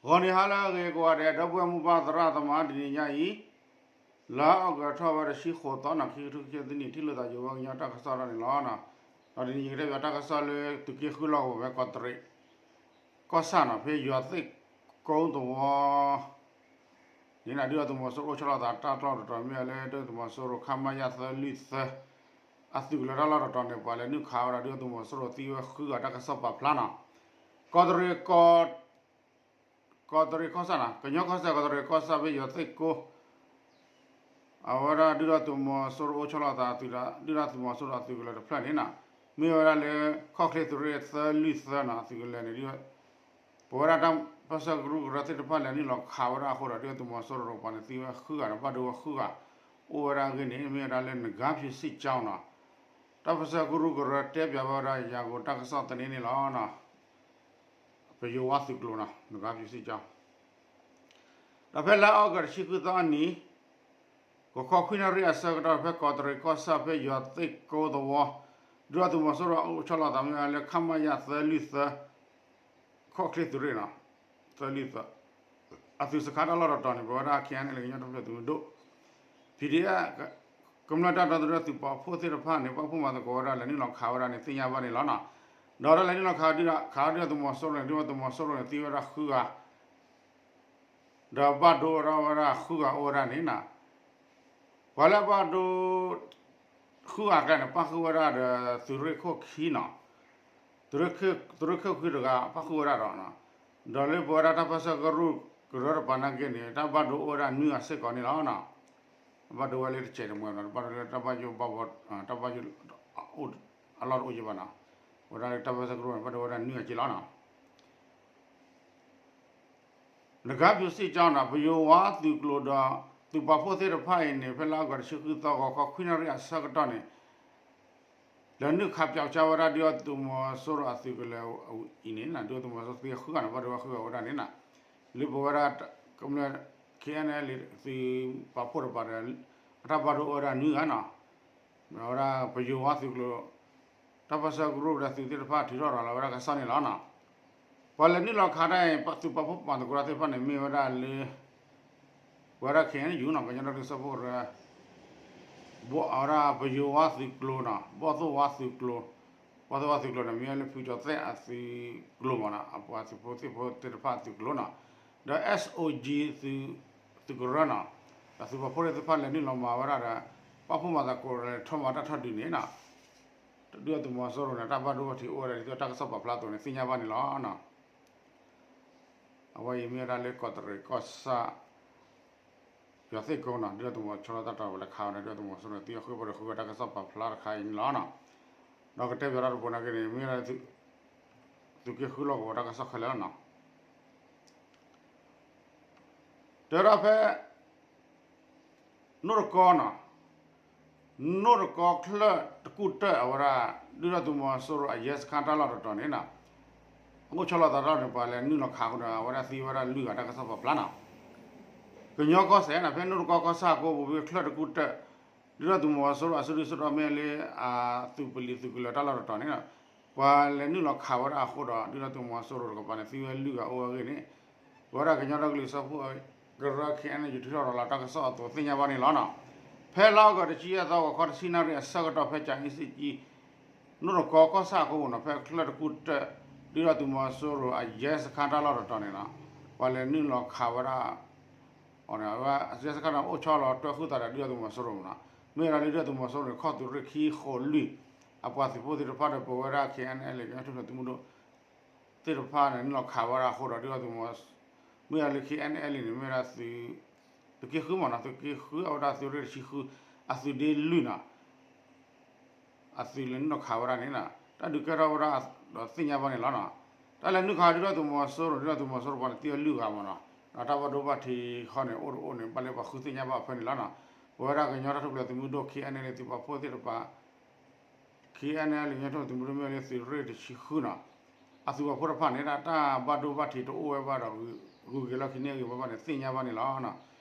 ဂီၤနံၤဟါလၢအဂ့ၤကိးဂၤဒဲး ဒီပုၢ်ဝဲၢ်မိၢ်ပၢ်သရၣ်သမါ တနံၤညါအံၤ လါအီကူးထီၣ်ဝဲတဆံဃိးသီနီၤ ခံကထိခံဆံသၢနံၣ် ထံၣ်လိာ်သးယိၤဝဲကညီတၢ်ကစီၣ်ထီၣ်န့ၣ်လီၤ. ဒီးတနံၤယကတဲပၠးတၢ်ကစီၣ်လၢသုးက့ဃုလီၢ်ကဝီၤဖဲကီးတရံး ကီၢ်ဆၣ်နီၤ ဖဲယွၤသ့ၣ်ကိသဝီ န့ၣ် ဒုၣ်ဒါသုးမီၤစိရိၤအိၣ်ဆီလီၤသးတၢ်လီၢ်တတီၤ မ့ၢ်ဝဲလၢဒုၣ်ဒါသုးမီၤစိရိၤ ခမရ သၢလွံၢ်သၢ အသုးကလၢၤတၢ်လီၢ်တတီၤန့ၣ် ပှၤလဲၤနုာ်ခးဝဲဒၣ်ဒုၣ်ဒါသုးမီၤစိရိၤသံဝဲဃုဂၤတၢ်ကစီၣ်ပာ်ဖျါနီၤ. ကီးတရံး ကီးတရံးကီၢ်ဆၣ်နီၤ ကညီကီၢ်စဲၣ် ကီးတရံးကီၢ်ဆၣ်ဖဲယွၤသ့ၣ်ကိ အဝဲဒၣ်ဒုၣ်ဒါသုးမီၤစိရိၤအိၣ်ဆီလီၤသး ဒုၣ်ဒါသုးမီၤစိရိၤအသုးကလၢၤတဖျၢၣ်န့ၣ်နီၤ မ့ၢ်ဝဲဒၣ်လၢ ခီၣ်ချ့သုးရ့ၣ်သၢလွံၢ်သၢနီၤ အသုးကလၢၤန့ၣ် ပဝဲဒၣ်တၢ်ပၢဆှၢကရူၢ်ကရၢသ့ၣ်တဖၣ်လဲၤနုာ်လီၤခးဝဲဒၣ်အဃိဒီး ဒုၣ်ဒါသုးမီၤစိရိၤတကပၤန့ၣ် သံဝဲဃုဂၤဒီးဘၣ်ဒိဝဲဃုဂၤ အိၣ်ဝဲဒၣ်အဂ့ၢ်န့ၣ် မ့ၢ်ဝဲဒၣ်လၢနဂါဖၠူးစံၣ်ကၠီနီၤ တၢ်ပၢဆှၢကရူၢ်ကရၢတဲပၠးဝဲဒၣ်ယၤကိာ်တၢ်ကစီၣ်သန့န့ၣ်လီၤ. ပယိၤဝါသုးကျိၤနီၤ နဂါဖၠူးစံၣ်ကၠီ ဒီးဖဲလါအီကူးတဆံဃုသီအနံၤ ဂီၤခီခွံနၣ်ရံၣ်အဆၢကတီၢ် ဖဲကီးတရံးကီၢ်ဆၣ် ဖဲယွၤသ့ၣ်ကိသဝီ ဒုၣ်ဒါသုးမီၤစိရိၤအိၣ်ဆီလီၤသးမ့ၢ်ဝဲလၢ ခမရ သၢလွံၢ်သၢ ခီၣ်ချ့သုးရ့ၣ်နီၤ သၢလွံၢ်သၢ အသုးစခါတၢ်လီၢ်တတီၤန့ၣ် ပဝဲဒၣ် ခ့ၣ်အဲၣ်အဲၣ်လၢကညီတဖျၢၣ်သုးမုၢ်ဒိၣ် ဖံးဒ့ၣ်အဲၣ် ကမျၢၢ်တၢ်ဒီသဒၢသုးပာ်ဖှိၣ်သ့ၣ်တဖၣ်န့ၣ် ပာ်ဖှိၣ်မၤသကိးဝဲဒၣ် လဲၤနုာ်လီၤခးဝဲဒၣ်န့ၣ် သ့ၣ်ညါဘၣ်န့ၣ်လီၤနီၤ. ဒီးတၢ်လဲၤနုာ်လီၤခး ခးဒုၣ်ဒါသုးမီၤစိရိၤန့ၣ် ဒုၣ်ဒါသုးမီၤစိရိၤန့ၣ် သံဝဲဒၣ်ဃုဂၤ ဒီးဘၣ်ဒိဝဲဒၣ်ဃုဂၤအိၣ်ဝဲဒၣ်န့ၣ်နီၤ, ပှၤလၢအဘၣ်ဒိ ဃုဂၤအကျါန့ၣ် ပၣ်ဃုာ်ဝဲဒၣ်ဒီး သုးရ့ၣ်ခိၣ်ခံနီၤ, သုးရ့ၣ်ခိၣ်ခံတဂၤ ပၣ်ဃုာ်ဝဲဒၣ်ဒီး ဒီးလၢပဝဲဒၣ်တၢ်ပၢဆှၢကရူၢ်ကရၢတပၤနာ်က့န့ၣ် တၢ်ဘၣ်ဒိအိၣ်ဝဲဒၣ်နွံဂၤစ့ၢ်ကီးန့ၣ်လီၤ. ဘၣ်ဒိဝဲလၢတစဲးတမှဲၤနီၤ, ဘၣ်ဒိလၢတၢ်ဘၣ်ယိၣ်ဘၣ်ဘီ တၢ်ဘၣ်ယိၣ်အလီၢ်တအိၣ်က့ဘၣ်နီၤ, ပဝဲဒၣ်လၢတၢ်ပၢဆှၢကရူၢ်န့ၣ် ဘၣ်ဒိဝဲဒၣ်နွံဂၤက့လီၤနီၤ. နဂါဖၠိစ့ၣ်ကၠီနီၤ ပယိၤဝါသုးကျိၤဒီး သုးပာ်ဖှိၣ်သ့ၣ်တဖၣ်အံၤန့ၣ် ဖဲလါအီကူးတဆံဃုသီ ဂီၤခီခွံနၣ်ရံၣ်အဆၢကတီၢ်န့ၣ် လဲၤနုာ်ခးပၠီကၠါဝဲဒၣ်ဒုၣ်ဒါသုးမီၤစိရိၤအသုးကလၢၤအံၤန့ၣ် ဒုၣ်ဒါသုးမီၤစိရိၤသံဃုဂၤန့ၣ် ဘၣ်ဒိဝဲဃုဂၤဝဲဒၣ်န့ၣ်နီၤ, လၢပဝဲဒၣ်ကမျၢၢ် ခ့ၣ်အဲၣ်အဲၣ်လ့ၣ် သုးပာ်ဖှိၣ်တပၤဒီး အတၢ်ဘၣ်ဒိအိၣ်ဝဲဒၣ်နွံဂၤနီၤ, ဝဲဒၣ်ပယိၤဝါသုးကျိၤ တၢ်ပၢဆှၢကရူၢ်ဒီးသုးသ့ၣ်တဖၣ်ထုးထီၣ်ရၤလီၤဝဲဒၣ်ကစီၣ်န့ၣ်လီၤနီၤ. ပှၤလဲၤနုာ်လီၤခးတၢ်အံၤ သုးပာ်ဖှိၣ်ပာ်သကိးတၢ်သ့ၣ်တဖၣ်န့ၣ် မ့ၢ်ဝဲဒၣ်လၢ ပဝဲဒၣ် ခ့ၣ်အဲၣ်ယူၣ်နီၤ ကညီဒီကလုာ်စၢဖှိၣ်ကရၢ ဘီအဝဲဒၣ်ပယိၤဝါသုးကျိၤနီၤ ဘီၣ်သိၣ်ဝါသုးကျိၤ ဘီၣ်သိၣ်ဝါသုးကျိၤန့ၣ် မ့ၢ်ဝဲလၢဖုကၠီၤသဲၣ်အသုးကျိၤမးနီၤ အပှၤသုးဖိသ့ၣ်ဖိသ့ၣ်တဖၣ်အသုးကျိၤနီၤ, ဒီး SOG သုးကရၢနီၤ, ဒီးသုးပာ်ဖှိၣ်သ့ၣ်တဖၣ်လဲၤနုာ်လီၤမၤဝဲဒၣ်ဒီး ပာ်ဖှိၣ်မၤသကိးလဲၤထီၣ်မၤတၢ်ထီၣ်ဒုးန့ၣ်နီၤ, ဒုၣ်ဒါသုးမီၤစိရိၤန့ၣ် တၢ်ဘၣ်ဒိဘၣ်ထံးအိၣ်ဝဲဒၣ်ဒ်သိးတၢ်ကစီၣ်ပာ်ဖျါအသိးန့ၣ် သ့ၣ်ညါဘၣ်န့ၣ်လီၤ. အဝဲအံၤမ့ၢ်ဝဲဒၣ်လၢကီးတရံးကီၢ်ဆၣ် ယွၤသ့ၣ်ကိနီၤ ဒုၣ်ဒါသုးမီၤဆီလီၤတၢ်တတီၤဝဲလၢခးဝဲဒၣ် ဒုၣ်ဒါသုးမီၤစိရိၤန့ၣ် သံဝဲဃုဂၤဒီးဃုဂၤတၢ်ကစီၣ်ပာ်ဖျါတခါအံၤန့ၣ်လီၤနီၤ, ဒီးကတဲပၠးတၢ်တပူၤနာ်က့န့ၣ် မ့ၢ်ဝဲဒၣ် သုးက့ဃုလီၢ်ကဝီၤတၢ်ကစီၣ်ခဲလၢာ်လီၤနီၤ. တဲဝဲဒၣ်ဖဲ နိၣ်တကီနီၤ, နိၣ်တကီချၢၣ်တကူၣ်တၢၣ်အဝဲဒၣ် ဒုၣ်ဒါသုးမီၤစိရိၤအရဲစခန်းတၢ်လီၢ်တတီၤန့ၣ်နီၤ, အအိၣ်ဆီလီၤသးတၢ်န့ၣ် ပှၤလဲၤနုာ်လီၤခးဃုာ်ဒီး အဝဲဒၣ်သံဝဲဒၣ်လွံၢ်ဂၤတၢ်ကစီၣ်ပာ်ဖျါနီၤ. ကညီကီၢ်စဲၣ်နီၤ ဖဲနိၣ်တကီကီၢ်ဆၣ်အကိပူၤ ဖဲချၢၣ်တကူၣ်တၢၣ် ဒုၣ်ဒါသုးမီၤစိရိၤအစုဒုၣ်စုတီၢ်မ့ၢ်လၢ အသုးပလံၤသုးကလၢၤတၢ်လီၢ်တတီၤန့ၣ်နီၤ, ပှၤလဲၤနုာ်လီၤခးဝဲဒၣ်အဃိဒီး ဒုၣ်ဒါသုးမီၤစိရိၤတကပၤန့ၣ် သံဝဲလွံၢ်ဂၤအိၣ်ဝဲအဂ့ၢ်န့ၣ် ပဝဲဒၣ်ကညီဒီကလုာ်စၢဖှိၣ်ကရၢ ခ့ၣ်အဲၣ်ယူၣ် ထုးထီၣ်ရၤလီၤတၢ်ကစီၣ်အသိးသ့ၣ်ညါဘၣ်န့ၣ်လီၤနီၤ. ဖဲလါအီကူးတဆံယဲၢ်သီ ဂီၤခီတဆံနၣ်ရံၣ်အဆၢကတီၢ် ဖဲကၠၤအ့စ့ၣ်ကၠံ နိၣ်တကီကီၢ်ဆၣ်အကိပူၤနီၤ ဖဲချၢၣ်တကူၣ်တၢၣ် ဒုၣ်ဒါသုးမီၤစိရိၤအရဲစခန်းတၢ်လီၢ်တတီၤန့ၣ်နီၤ, ပှၤလဲၤနုာ်လီၤခးဝဲဒၣ် အဝဲရဲစခန်းန့ၣ် အိၣ်ဆီလီၤတွဲဃုာ်သးဒီးဒုၣ်ဒါသုးမီၤစိရိၤမးနီၤ, မ့ၢ်ဝဲဒၣ်လၢဒုၣ်ဒါသုးမီၤစိရိၤန့ၣ် ခီၣ်သုးရ့ၣ်ခံဃိးလွံၢ် အပှၤသုးဖိသ့ၣ်တဖၣ်ဒီးပဝဲဒၣ် ခ့ၣ်အဲၣ်အဲၣ်လ့ၣ် ကညီထူၣ်ဖျဲးသုးမုၢ်ဒိၣ် သ့ၣ်တဖၣ်န့ၣ် နုာ်လီၤခးဝဲဒၣ်အဃိဒီး ဒုၣ်ဒါသုးမီၤ မ့ၢ်ဝဲဒၣ်လၢ ခ့ၣ်အဲၣ်အဲၣ်လ့ၣ်န့ၣ် မ့ၢ်ဝဲဒၣ်သုး သုးက့ဃုမးနီၤ သုးက့ဃုအဝဲဒၣ်သုးရ့ၣ်တဆံဃု အသုးဒ့လွံၢ်နီၤ အသုးလဲၤနုာ်လီၤခးဝဲဒၣ်န့ၣ်နီၤ တၢ်ဒုးကဲထီၣ်ဝဲဒၣ်ဒီးသ့ၣ်ညါဘၣ်န့ၣ်လီၤနီၤ. တၢ်လဲၤနုာ်ခးဒုၣ်ဒါသုးမီၤစိရိၤ ဒုၣ်ဒါသုးမီၤစိရိၤပှၤန့ၣ် သံဝဲလွံၢ်ဂၤမးနီၤ, ဒီးတၢ်ဘၣ်ဒိဘၣ်ထံးဃီန့ၣ် အိၣ်တအိၣ်န့ၣ် ဘၣ်လၢပှၤဃုသ့ၣ်ညါဘၣ်ဖဲန့ၣ်လီၤနီၤ. ပဝဲဒၣ်ကညီတၢ်ထူၣ်ဖျဲးသုးမုၢ်ဒိၣ် ခ့ၣ်အဲၣ်အဲၣ်လ့ၣ် သုးပာ်ဖှိၣ်သ့ၣ်တဖၣ် ခ့ၣ်အဲၣ်အဲၣ်လ့ၣ် ကညီထူၣ်ဖျဲးသုးမုၢ်ဒိၣ်မ့ၢ်လၢသုးရ့ၣ်တဆံဃုနီၤ, အသုးပာ်ဖှိၣ်တဖၣ်န့ၣ် တၢ်ဘၣ်ဒိဘၣ်ထံးတအိၣ်ဝဲဘၣ်ဒီး ဂုၤက့ၤလီၢ်ခံန့ၢ်ဂ့ၤဝဲဘၣ်န့ၣ် သ့ၣ်ညါဘၣ်န့ၣ်လီၤနီၤ.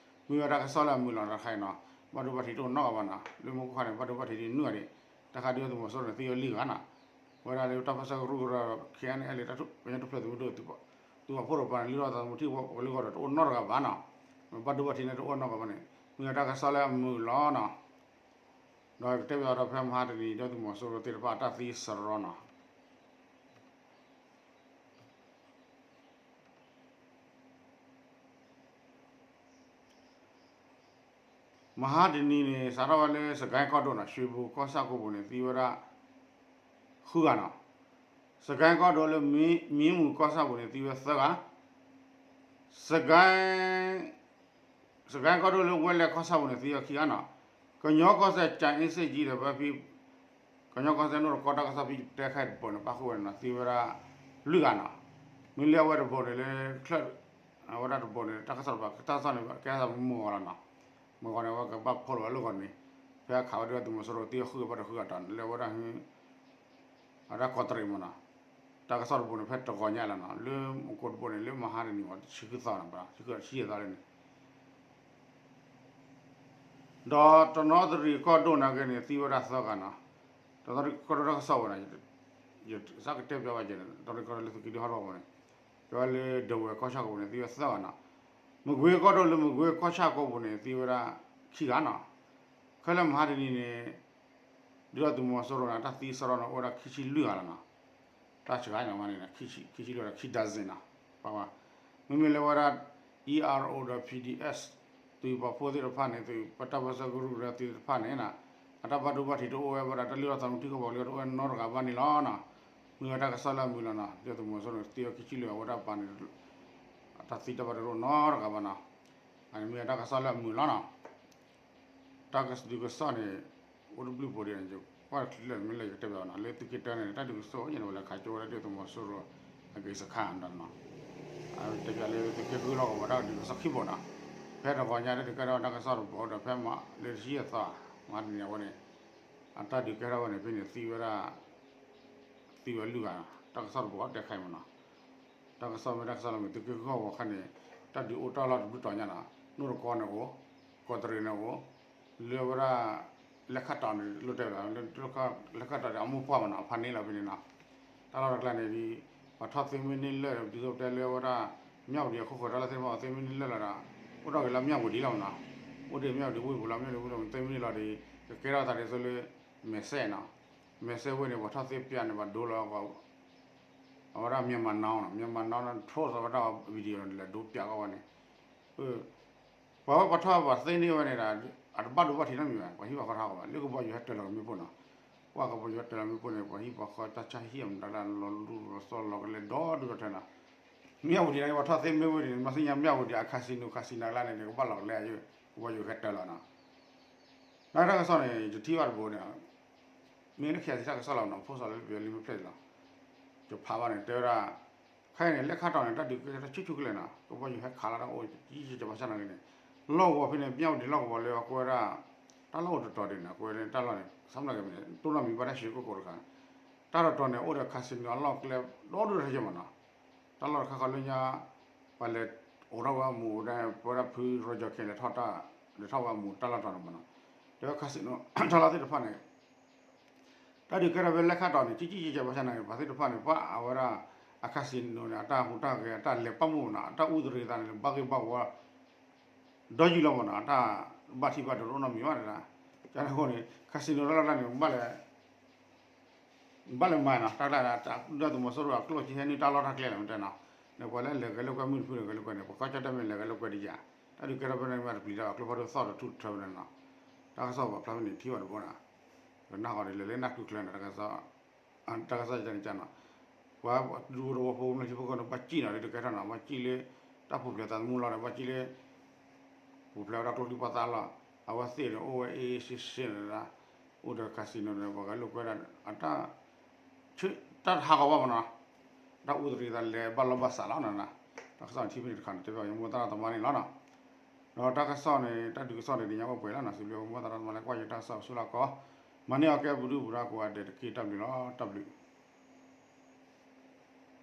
မ့ၢ်ဝဲတၢ်ကစီၣ်လၢအမုာ်လီၤတခါအံၤနီၤ, ဘၣ်ဒိဘၣ်ထံးတအိၣ်နီတဂၤဘၣ်နီၤ, လၢမူခိၣ်ခါန့ၣ် ဘၣ်ဒိဘၣ်ထံးဒ်နွံဂၤဒံး, တၢ်ခးဒုၣ်ဒါသုးမီၤစိရိၤန့ၣ် သံဝဲလွံၢ်ဂၤနီၤ. ဝဲဒၣ်လၢတၢ်ပၢဆှၢကရူၢ်ကရၢ ခ့ၣ်အဲၣ်အဲၣ်လ့ၣ် ကညီထူၣ်ဖျဲးသုးမုၢ်ဒိၣ်သုးပာ် သုးပာ်ဖှိၣ်တကပၤန့ၣ် လုၢ်ထီၣ်သးသမူထံကီၢ်ပူၤလၢဂီၢ်ဒီးတအိၣ်နီတဂၤဘၣ်နီၤ, ဘၣ်ဒိဘၣ်ထံးန့ၣ်တအိၣ်နီတဂၤဘၣ်န့ၣ် မ့ၢ်ဝဲတၢ်ကစီၣ်လၢအမုာ်လီၤနီၤ, ဒီးကတဲဘၣ်ဒီးဖဲမဟါတနံၤ ဒုၣ်ဒါသုးမီၤစိရိၤသ့ၣ်တဖၣ်အတၢ်သံစရီနီၤ. မဟါတနံၤန့ၣ် စးထီၣ်ဝဲလၢစကဲကီၢ်ဒိၣ်နီၤ ရွှေဘိုကီၢ်ဆၣ်ကိးပူၤန့ၣ် သံဝဲဒၣ် ဃုဂၤနီၤ, စကဲကီၢ်ဒိၣ်လၢ မ့မူၤကီၢ်ဆၣ်ပူၤန့ၣ် သံဝဲသၢဂၤ, စကဲ စကဲကီၢ်ဒိၣ်လၢဝဲလဲၣ်ကီၢ်ဆၣ်ပူၤန့ၣ် သံဝဲခံဂၤနီၤ, ကညီကီၢ်စဲၣ် ကၠၤအ့စ့ၣ်ကၠံဒီး ပဖံ ကညီကီၢ်စဲၣ်နိၣ်တကီတၢ်ကစီၣ်ဖံတဲခဲတဘိန့ၣ် ပၣ်ဃုာ်ဝဲန့ၣ်နီၤ သံဝဲဒၣ် လွံၢ်ဂၤနီၤ, မ့ၢ်လၢအဝဲတဘိန့ၣ်လၢ ချၢၣ် အဝဲဒၣ်တဘိန့ၣ် တၢ်ကစီၣ်တဘိ တၢ်ကစီၣ်န့ၣ် ကဲသးမုာ်ဂီၤလီၤနီၤ, မုာ်ဂီၤန့ၣ် အဝဲကဘၣ်ဖီၣ်လီၤဝဲလၢဂီၤန့ၣ်, ဖဲအခးဝဲဒၣ်သုးမီၤစိရိၤသံဝဲဃုဂၤဘၣ်ဒီးဃုဂၤတီၤန့ၣ် လၢအဝဲဒၣ် အတၢ်ကီတရံးမ့ၢ်နီၤ, တၢ်ကစီၣ်တဘိန့ၣ် ဖဲတဂီၤညါလီၤနီၤ လၢမူကိတဘိန့ၣ် လၢမဟါတနံၤမ့ၢ် ဆံဃုသီနီၤ ဆံဃုသီလၢန့ၣ် ဒီးတနီသရံၣ်ကီၢ်ဒိၣ်နာ်က့န့ၣ် သံဝဲဒၣ်သၢဂၤနီၤ, တနီသရံၣ်ကီၢ်ဒိၣ်တၢ်ကစီၣ်ဝဲန့ၣ် ယစးကတဲပျီဝဲကဲန့ၣ် တနီသရံၣ်ကီၢ်ဒိၣ်လၢသုးက့ဒုးဟီၣ်ထီၣ်ပူၤန့ၣ် ကဲဝဲလၢဒဝဲၢ်ကီၢ်ဆၣ်ကိးပူၤန့ၣ် သံဝဲသၢဂၤနီၤ, မကွ့ၤကီၢ်ဒိၣ်လၢမကွ့ၤကီၢ်ဆၣ်ကိးပူၤန့ၣ် သံဝဲဒၣ်ခံဂၤနီၤ, ခဲလၢာ်မဟါတနံၤန့ၣ် ဒုၣ်ဒါသုးမီၤစိရိၤန့ၣ် တၢ်သံစရီန့ၣ် အိၣ်ဝဲဒၣ်ခံဆံလွံၢ်ဂၤလီၤနီၤ, တၢ်စှၤန့ၣ်ဝဲန့ၣ် ခံဆံလွံၢ်ဂၤ ခံ dozen နီၤ, ပှၤ မ့မ့ၢ်လၢဝဲဒၣ် E R O ဒီး P D S သုးပာ်ဖှိၣ်သ့ၣ်တဖၣ်န့ၣ် သုးပတၢ်ပၢၢ်ဆၢကရူၢ်ကရၢသ့ၣ်တဖၣ်န့ၣ်နီၤ အတၢ်ဘၣ်ဒိဘၣ်ထံးတအိၣ်ဝဲဘၣ်ဒီး တၢ်လုၢ်ထီၣ်သးသမူထံကီၢ်ပူၤလၢတအိၣ်ဝဲနီတဂၤဘၣ်န့ၣ်လီၤနီၤ, မ့ၢ်ဝဲတၢ်ကစီၣ်လၢအမုာ်လီၤနီၤ, ဒုၣ်ဒါသုးမီၤစိရိၤန့ၣ် သံဝဲခံဆံလွံၢ်ဂၤ အဝဲဒၣ်ပာ်န့ၣ် အတၢ်သံတၢ်ဘၣ်ဒိတအိၣ်နီတဂၤဘၣ်နီၤ, အန့ၣ်မ့ၢ်ဝဲတၢ်ကစီၣ်လၢအမုာ်လီၤနီၤ. တၢ်ဒုးကစီၣ်န့ၣ် အိၣ်တဘျုးဖိဒ်န့ၣ် ကွၢ်တချုးလၢာ်မ့ၢ်လၢယကတဲဘၣ်နီၤ လၢသုးက့တၢန့ၣ် တၢ်ဒုးကစီၣ်အိၣ်ညါန့ၣ် ဝဲလဲၤခးကၠိဝဲဒၣ်ဒုၣ်ဒါသုးမီၤစိရိၤ အက့ၤစခါနီၤ, တဲပျးလၢသုးက့ဃုလီၢ်ကဝီၤတၢ်ဒုးကစီၣ်ခံဘိနီၤ, ဖဲတဂီၤညါဒ်တကဲထီၣ်တၢ်ကစီၣ်တဘိဒီး ဖဲမဟါလၢတဆံယဲၢ်သီ မဟါတနံၤအဝဲန့ၣ် အတၢ်ဒုးကဲထီၣ်ဝဲန့ၣ် ဖဲန့ၣ် သံဝဲဒၣ် သံဝဲလွံၢ်ဂၤနီၤ, တၢ်ကစီၣ်တဘိတဲခါအံၤမ့ၢ်နီၤ, တၢ်ကစီၣ်မ့ၢ်တၢ်ကစီၣ်လၢမ့ၢ်သုးက့ဃုဟီၣ်ကဝီၤခါန့ၣ် တၢ်ဒုးအိၣ်တၢ်လီၢ်တဘျုးတီၤညါနီၤ, နိၣ်တကီန့ၣ်အိၣ်, ကီးတရံးန့ၣ်အိၣ်, လၢဝဲဒၣ် လဲၤခးတီၤန့ၣ် လိၣ်တဲဝဲဒၣ် လဲၤခးတီၤဒီးအမိၢ်ပှၢ်မ့ၢ်နီၤ အဖါန့ၢ်လီၤဖဲန့ၣ်နီၤ, တၢ်လီၢ်တကျါန့ၣ် ပှၤထီၣ်သ့မ့ၢ်န့ၢ်လၢာ် ဒ်သိးပတဲလၢဝဲဒၣ် မၠၣ်ဝတံၤအခိၣ်ဃၢၤတၢ်လၢသ့ၣ်တဖၣ်သ့မ့ၢ်န့ၢ်လၢာ်လီၤဒီး အိၣ်ထီၣ်က့ၤလၢမၠၣ်ဝတံၤလီၤမ့ၢ်နီၤ, အိၣ်ဒံးမၠၣ်ဝတံၤဝ့ၢ်ပူၤလီၤ မၠၣ်ဝတံၤဝ့ၢ်ပူၤသ့မ့ၢ်န့ၢ်လီၤဒီး ကကဲထီၣ်သးဒ်သိးလၢ မဲာ်စဲနီၤ, မဲာ်စဲဝ့ၢ်န့ၣ် ပှၤထီၣ်သ့ပျးန့ၣ် ပှၤဒိလီၤ အဝဲဒၣ် Myanmar Now နီၤ, Myanmar Now န့ၣ် ထိၣ်သးဝဲဒၣ် video န့ၣ် လဲၤဒိပျးကီးဝဲန့ၣ်, ပှၤဝဲပှၤထီၣ်ပှၤသ့န့ၢ်ဝဲန့ၣ်ဒီး အတဘၣ်ဒိဘၣ်ထံးနီတမံၤဘၣ်, ပှၤဟံၣ်ပှၤဃီထီၣ်ကီးဘၣ်, လၢကဘီယူၤဟဲတၢၤလီၤကမ့ၢ်ပိၢ်နီၤ, ပှၤကဘီယူၤဟဲတၢၤလီၤမ့ၢ်ပိၢ်န့ၣ် ပှၤဟံၣ်ပှၤဃီတၢ်ဆါဟံၣ်အမတၤလၢလီၤလူလီၤသီလီၤကလဲၤဒီဒူၣ်ဒီထၢနီၤ, မၠၣ်ဝတံၤန့ၣ် ပှၤထီၣ်သ့မ့ၢ်ဝဲန့ၣ် မၤသ့ၣ်ညါမၠၣ်ဝတံၤအ casino casino ကျါန့ၣ် ကဘၣ်လီၤကလဲၤ ကဘီယူၤဟဲတၢၤလီၤနီၤ နတၢ်ကစီၣ်န့ၣ် ယထံၣ်ဘၣ်တဘိန့ၣ် မ့ၢ်လၢခံဂၤသံတၢ်ကစီၣ်လီၤနီၤ post လၢပယီၤလံမ့ၢ်ဖျဲၣ်လီၤ ယဖးဘၣ်န့ၣ် တဲဝဲဒၣ် ခဲအံၤန့ၣ် လဲၤခးတီၤန့ၣ် တၢ်ဒုးကဲထီၣ်ဆူၣ်ဆူၣ်ကလဲာ်နီၤ ကဘီယူၤဟဲခးလီၤတၢ်အိၣ်ယံာ်ယံာ်ဘၣ်ဆၣ်နာ်က့န့ၣ် လီၢ်ကဝီၤဖဲန့ၣ် မၠၣ်ဝတံၤလီၢ်ကဝီၤလၢအကွဲးဝဲဒၣ် တၢ်လီၢ်အိၣ်တတီၤဒ်န့ၣ် အကွဲးန့ၣ် တၢ်လီၢ်န့ၣ် ဆၣ်မုၢ်လၢ်က့ၤမ့ၢ်န့ၣ် တိၢ်နီၣ်မံၤဘၣ်တၢ်ရွှ့ၣ်ကိၣ်ကိးတခါ တၢ်တတီၤန့ၣ် အိၣ်ဒီး casino အလီၢ်ကျဲ ဒီဒူၣ်ဒီထၢယဲၢ်မးနီၤ တၢ်လီၢ်တခါဃီလၢညါ ပှၤလဲၤအိးထီၣ်ဝဲအမူး ပဝဲဒၣ်ဖု Roger Khin လဲၤထီၣ်တၢ် လဲၤထီၣ်ဝဲအမူးတၢ်လီၢ်တီၤန့ၣ်မးနီၤ တဲဝဲ casino တၢ်လီၢ်သ့ၣ်တဖၣ်န့ၣ် တၢ်ဒုးကဲထီၣ်ဖဲလဲၤခးတီၤန့ၣ် ကံကံကဲကဲဘၣ်ဆၣ်နာ်က့ ပှၤသ့ၣ်တဖၣ်န့ၣ် ပှၤအဝဲဒၣ် အ casino န့ၣ် အတၢ်ဟူးတၢ်ဂဲၤ အတၢ်လဲၤပာ်မူနီၤ အတၢ်အူသရံးသးန့ၣ် ဘၣ်ဂ့ၢ်ဘၣ်ဝီ ဒီးယုၢ်လီၤမးနီၤ အတၢ်ဘၣ်ထံဘၣ်ဒိတအိၣ်နီတမံၤဘၣ်တဒၣ် ကန့ၣ်အဃိန့ၣ် casino တၢ်လီၢ်တၢ်န့ၣ် ဘၣ်လဲၤမၤနီၤ တၢ်ကျါဒၣ် ဒုၣ်ဒါသုးမီၤစိရိၤအကျိၣ်စ့ဟဲနုာ်တၢ်လီၢ်တၢ်ကျဲလီၤ မ့ၢ်တဲနီၤ ဒီးပှၤလၢလဲၤဂဲၤလိာ်ကွဲမုၢ်တဖုန့ၣ် ဂဲၤလိာ်ကွဲန့ၣ် ပှၤကီၢ်ကၠီၣ်တဲၣ်မ့ၢ်လဲၤဂဲၤလိာ်ကွဲဒ်ယၤ တၢ်ဒုးကဲထီၣ်ဖဲန့ၣ်မ့ၢ်တပျံၤတၢ်ဘၣ် ကျိဖးဒိၣ်သီၣ်ဒီးထူၣ်တထၢဖဲန့ၣ်နီၤ တၢ်ကစီၣ်ပာ်ဖျါဖဲန့ၣ်ထံၣ်ဘၣ်တဘိနီၤ ကနၣ်ဃီၤဒ်လဲၣ်လၢနၢ်ကျူကျၢၤန့ၣ် တၢ်ကစီၣ် တၢ်ကစီၣ်ယကန့ၣ်ကနီၤ ပှၤဒူဖိသဝီဖိ မုၢ်ထံဖိကီၢ်ဖိန့ၣ် ဘၣ်စံၣ်နီၤ ဒ်တကဲထီၣ်နီၤ ဘၣ်စံၣ်လၢ တၢ်ပူၤဖျဲးသးသမူလီၤဒီး ဘၣ်စံၣ်လၢ ပူၤဖျဲးဝဲဒၣ်ကျိချံမျိာ်သၣ်လီၤ အဝဲသ့ၣ်န့ၣ် အိၣ်ဝဲအ့ၣ်စ့ဆ့န့ၣ် အိၣ်ဒီး casino န့ၣ် ပှၤဂဲၤလိာ်ကွဲဒၣ် အတၢ် တၢ်တဟးဂီၤဘၣ်မးနီၤ တၢ်အူသရံးသးလဲၤဘၣ်လီၢ်ဘၣ်စးလီၤနီၤ တၢ်ကစီၣ်န့ၣ်ထံၣ်ဖဲန့ၣ်တခါန့ၣ် တဲဘၣ်ယမိၢ်သရၣ်သမါန့ၣ်လီၤနီၤ ဒီးတၢ်ကစီၣ်န့ၣ် တၢ်ဒုးကစီၣ်န့ၣ် ဒ်ညါအိၣ်ပှဲၤလီၤနီၤ စံးဘျုးမိၢ်သရၣ်သမါလၢကွၢ်ယတၢ်ကစီၣ်ဆူလၢကီၢ် မၤန့ၢ်အီၤကဲပဒုၣ်ပဒါကိးဂၤဒဲးတက့ၢ် တၢ်ဘျုးလီၤ တၢ်ဘျုး